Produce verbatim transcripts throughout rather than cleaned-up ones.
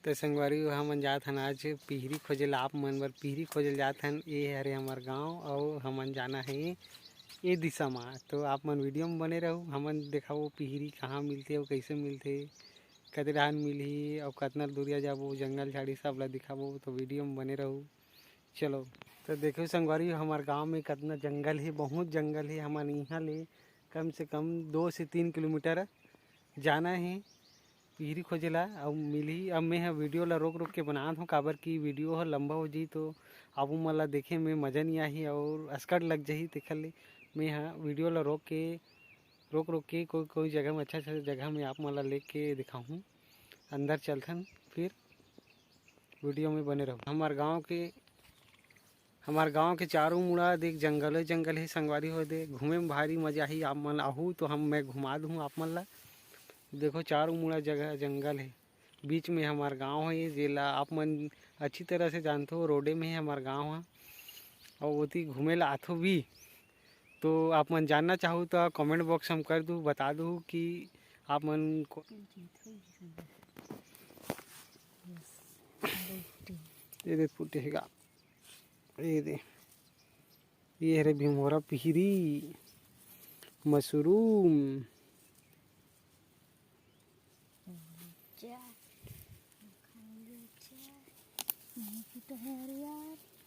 तो संगवारी हो, हमन जात हन आज पिहरी खोजे ला, आप मन बर पिहरी खोजे ल जात हन। ये हरे हमर गांव, अउ हमन जाना है ये दिशा मा। तो आप मन वीडियो में बने रहू, हमन देखाबो पिहरी कहाँ मिलथे अउ कैसे मिलथे, कते डहान मिलही अउ कतना दूरिया जाबो, जंगल झाड़ी सब ला दिखाबो। तो वीडियो में बने रहू। चलो, तो देखो संगवारी, हमर गांव में कतना जंगल है, बहुत जंगल है। हमन इहाँ ले कम से कम दो से तीन किलोमीटर जाना है पिहरी खोजे ला, अउ मिलही। अब मैं ह वीडियो ला रोक रोक के बनात हूँ, काबर कि वीडियो ह लंबा हो जाही तो आप मन ला देखे में मजा नहीं आही अउ असकट लग जाही। तेखर ले मैं ह वीडियो ला रोक के, रोक रोक के कोई कोई जगह में, अच्छा अच्छा जगह में आप मन ला लेके दिखाहूँ। अंदर चलथन, फिर वीडियो में बने रहू। हमार गांव के, हमार गांव के चारों मुड़ा देख जंगल है, जंगल है संगवारी हो। दे घूमे में भारी मजा ही। आप मन आहू तो हम, मैं घुमा दूँ आप मन ला। देखो चारों मुड़ा जगह जंगल है, बीच में हमार गांव है, जेला आप मन अच्छी तरह से जानथो, रोडे में है हमार गांव है। और ओती घूमे ला आथो भी, तो आप मन जानना चाहू तो कमेंट बॉक्स हम कर दूँ, बता दूँ कि आप मन को ये दे फूटे हे गा। ये दे, ये हरे भिमोरा पिहरी, मशरूम।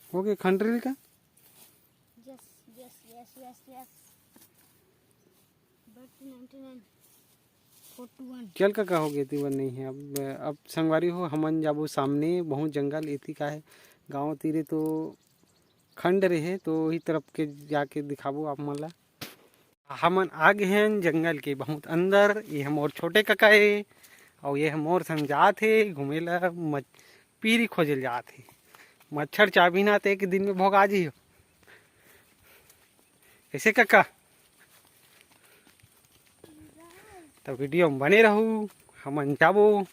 हो गए खंडरेल का? Yes, yes, yes, yes, yes. But ninety nine, forty one. चल का, का हो गए, तीवन नहीं है। अब, अब संगवारी हो, हमन जाबो सामने, बहुत जंगल एती का है, गांव तीरे तो खंड रहे, तो वही तरफ के जाके दिखाबो आप मन ला। हमन आ गए हैं जंगल के बहुत अंदर। ये हम और छोटे कका है, और ये हम और संग जात है घूमे ला, मच-, पीरी खोजे ल जात है। मच्छर चाबी ना, तो एक दिन में भोग आ जाइयो। कैसे कका? तो वीडियो में बने रहू, हमन जाबो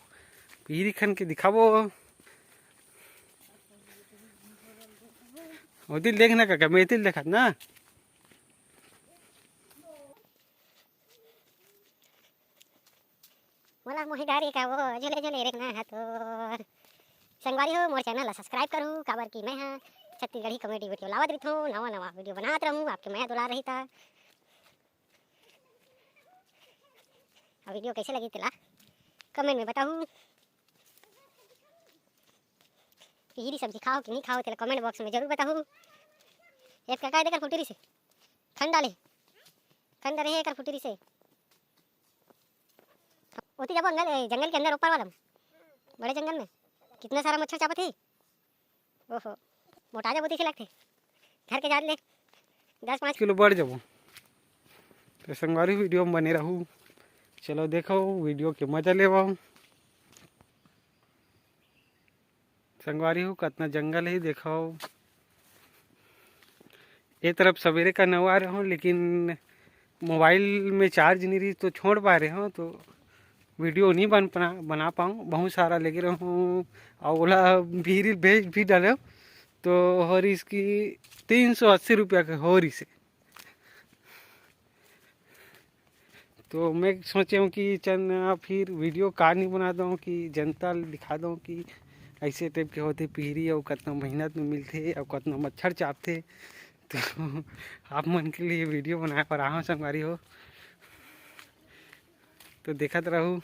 पीरी खन के दिखाबो। ओ दिल देखना कका, मैं दिल देखत ना। मोला मोही डारे का वो झोले झोले रेंगना है तोर। संगवारी हो, मोर चैनल ला सब्सक्राइब करू, काबर कि मैं हा छत्तीसगढ़ी कॉमेडी वीडियो लावत रहिथों, नवा नवा वीडियो बनात रहूं, आपके मया दुलार रही ता। अब वीडियो कैसे लगी तेला कमेंट में बताहू। पिहरी सब्जी खाओ कि नहीं खाओ, तेला कमेंट बॉक्स में जरूर बताहू। एक का काय देकर फुटरी से खंडा ले, खंडा रहे एकर फुटरी से। ओती जाबो अंगल, ए, जंगल के अंदर ऊपर वाला में, बड़े जंगल में कितना सारा मच्छर चाबत हे। ओहो, मोटा जाबो तइसे लगथे। घर के जात ले दस पाँच किलो बढ़ जाबो। तो संगवारी वीडियो में बने रहू। चलो देखो वीडियो के मजा लेवो। संगवारी हो, कतना जंगल हे, देखो। ए तरफ सवेरे का नवा रहे हो, लेकिन मोबाइल में चार्ज नहीं रही तो छोड़ पा रहे हो, तो वीडियो नहीं बन पा, बना पाऊँ। बहुत सारा लेके रहूँ और ओला भी रील भेज भी डाले, तो हो रही इसकी तीन सौ अस्सी रुपया के हो रही से। तो मैं सोचे हूँ कि चल ना फिर वीडियो का नहीं बना दूँ कि जनता ल दिखा दूँ कि ऐसे टाइप के होते पिहरी और कितना मेहनत में मिलते और कितना मच्छर चापते। तो आप मन के लिए वीडियो बनाए पर आए हूँ संगवारी हो, तो देखत रहू।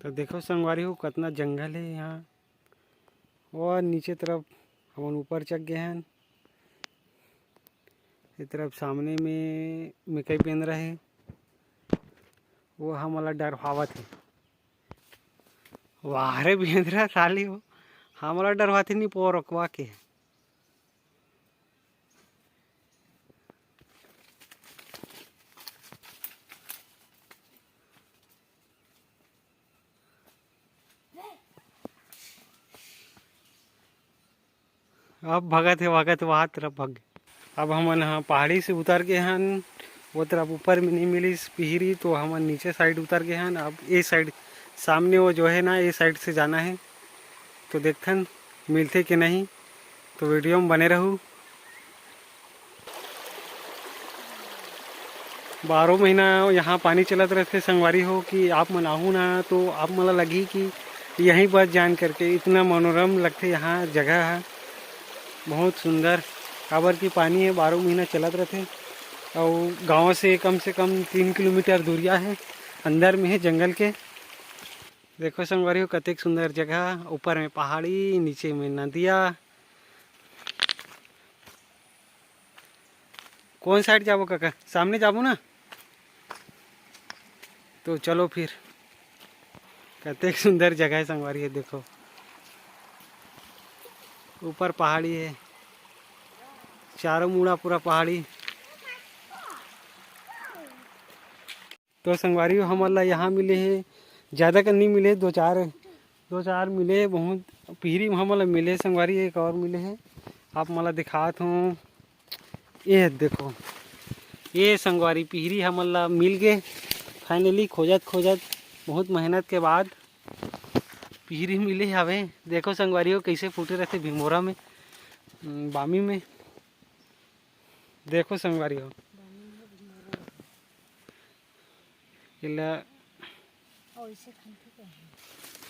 तो देखो संगवारी हो, कतना जंगल हे यहाँ। वो नीचे तरफ हमन ऊपर चढ़ गए हन। ये तरफ सामने में मेकई बेंदरा हे, वो हमला डरवावत हे। वाह रे बेंदरा साली हो, हमला डरवाथे नहीं पो रोकवा के। अब भगत हे, भगत वहाँ तरफ भग। अब हमन ह पहाड़ी से उतर के हन, वो तरफ ऊपर में नहीं मिलिस पिहरी, तो हमन नीचे साइड उतर के हन। अब ए साइड सामने वो जो है ना, ए साइड से जाना है, तो देखथन मिलथे कि नहीं। तो वीडियो में बने रहू। बारह महीना यहाँ पानी चलत रहथे संगवारी हो, कि आप मन आहू ना तो आप मन ला लगही कि यहीं बस जान करके। इतना मनोरम लगथे यहाँ जगह है, बहुत सुंदर। काबर कि पानी है, बारह महीना चलत रहथे। और गांव से कम से कम तीन किलोमीटर दूरिया है, अंदर में है जंगल के। देखो संगवारी हो, कतेक सुंदर जगह, ऊपर में पहाड़ी, नीचे में नदिया। कौन साइड जाबो काका? सामने जाबो ना? तो चलो फिर, कतेक सुंदर जगह है संगवारी, ये देखो, ऊपर पहाड़ी है, चारों मुड़ा पूरा पहाड़ी। तो संगवारी हो, हमन ला यहाँ मिले हे, ज़्यादा कन नहीं मिले, दो चार, दो चार मिले हे, बहुत पिहरी में हमन ला मिले हे संगवारी, एक और मिले हे, आप मन ला दिखात हूँ। ये देखो, ये संगवारी पिहरी हमन ला मिल गे finally, खोजत खोजत बहुत मेहनत के बाद पिहरी मिले हवे। देखो संगवारी हो, कैसे फूटे रहथे भिमोरा में, उम, बामी में। देखो संगवारी हो, एला।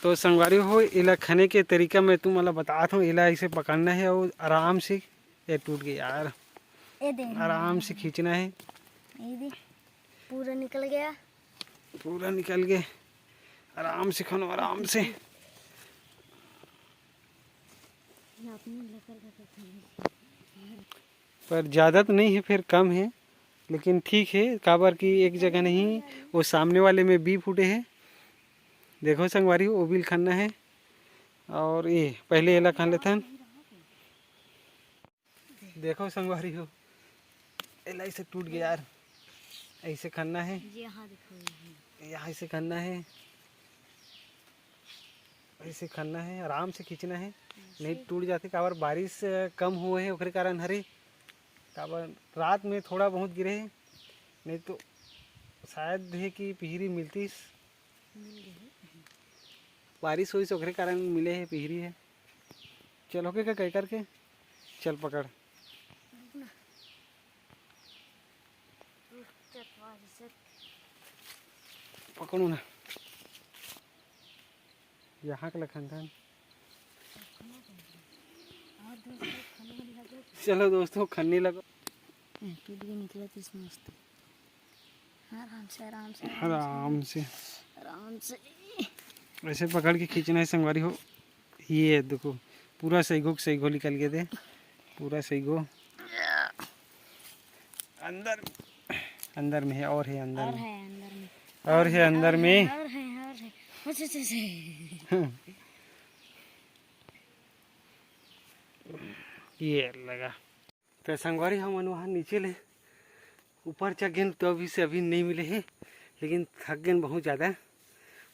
तो संगवारी हो, एला खने के तरीका मैं तुमन ला बतात हूँ। एला ऐसे पकड़ना है और आराम से, ये टूट गया यार, ए दे। आराम से खींचना है। ये दे, पूरा निकल गया। पूरा निकल गया। आराम से खनो, आराम से। पर ज़्यादा तो नहीं है, फिर कम है, लेकिन ठीक है, काबर कि एक जगह नहीं, वो सामने वाले में भी फूटे है। देखो संगवारी, वो भी खनना है। और ये पहले एला खन लेथन। देखो संगवारी हो, एला ऐसे टूट गया यार, ऐसे खनना है। ये हाँ देखो, ये। यहाँ ऐसे खनना है, ऐसे खनना है, आराम से खींचना है, नहीं टूट जाथे। काबर बारिश कम हुए है, ओकरे कारण हरे। काबर रात में थोड़ा बहुत गिरे है, नहीं तो शायद है कि पिहरी मिलतीस। मिल गए। बारिश होइस ओकरे कारण मिले है, पिहरी है। चल होगे का कई करके, चल पकड़। रुक ना। रुक, चल, वहाँ से। पकड़ू ना। यहाँ के लखन धन। और दोस्तों, खनने लगे। चलो दोस्तों, खनने लगो। ए, टूट के निकला तो इसमें मस्त। आराम से, आराम से, आराम से। आराम से। ऐसे पकड़ के खींचना है संगवारी हो। ये देखो, पूरा सैगो के सैगो निकल गए थे, पूरा सैगो। अंदर, अंदर में है, और है अंदर और में। है अंदर में। और है अंदर में। और है, और है। अच्छा, अच्छा, अच्छा। ये लगा। तो संगवारी, हमन वहाँ नीचे ले ऊपर चढ़ गेन, तो अभी से अभी नहीं मिले हैं, लेकिन थक गेन बहुत ज़्यादा।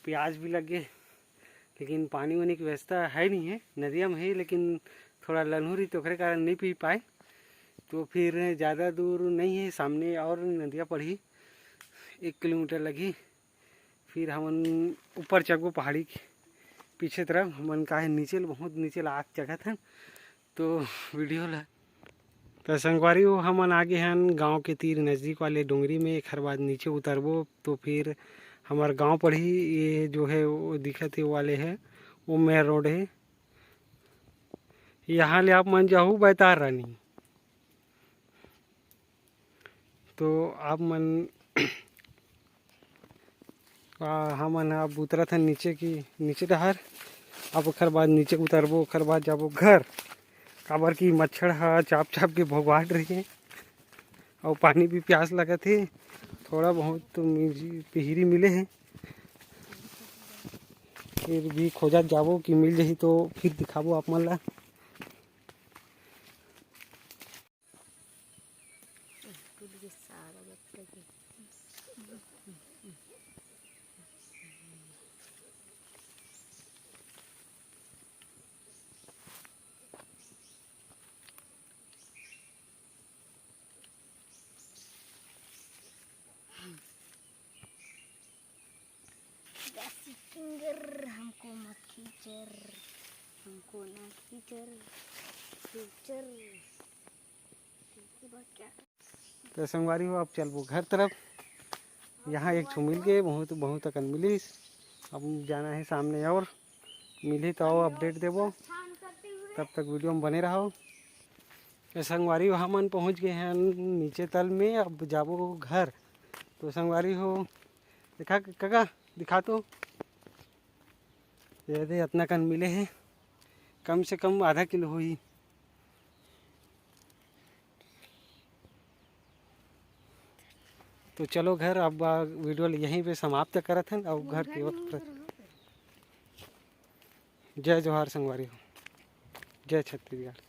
प्यास भी लग गए, लेकिन पानी वानी की व्यवस्था है नहीं है, नदिया में है, लेकिन थोड़ा लन्हू रही, तो ओकरे कारण नहीं पी पाए। तो फिर ज़्यादा दूर नहीं है, सामने और नदिया पड़ही, एक किलोमीटर लगही। फिर हमन ऊपर चघबो पहाड़ी के पीछे तरफ, हमन का है नीचे ल, बहुत नीचे ल आत चघत हन। तो वीडियो ला, तो संगवारी हो, हमन आगे हन गांव के तीर नजदीक वाले डोंगरी में, एखर बाद नीचे उतरबो तो फिर हमर गांव पड़ही। ये जो है वो दिखत है, वो वाले है, वो मेन रोड है। यहाँ ले आप मन जाहू बैतार रानी, तो आप मन आ, हमन ह अब उतरत हन नीचे की, नीचे डहर। अब ओखर बाद नीचे उतरबो, ओखर बाद जाबो घर, काबर कि मच्छर ह चाप चाप के भोगवाट रही है, अउ पानी भी प्यास लगत हे। थोड़ा बहुत तो मिल-, पिहरी मिले हे, फिर भी खोजत जाबो कि मिल जही तो फिर दिखाबो आप मन ला। गैसी फिंगर, हमको मत खींचर, हमको ना खींचर, खींचर। तो संगवारी हो, अब चलबो घर तरफ। यहाँ एक ठो मिल गए, बहुत, बहुत अकन मिलिस। अब जाना है सामने और मिलही तो अपडेट देबो, तब तक वीडियो में बने रहो। ए संगवारी हो, हमन पहुँच गए हैं नीचे तल में, अब जाबो घर। तो संगवारी हो, देखा काका, दिखा तो, ये दे अतना कन मिले हैं, कम से कम आधा किलो होही। तो चलो घर, अब वीडियो ल यहीं पे समाप्त करत हन, अब घर की ओर। जय जोहार संगवारी हो, जय छत्तीसगढ़।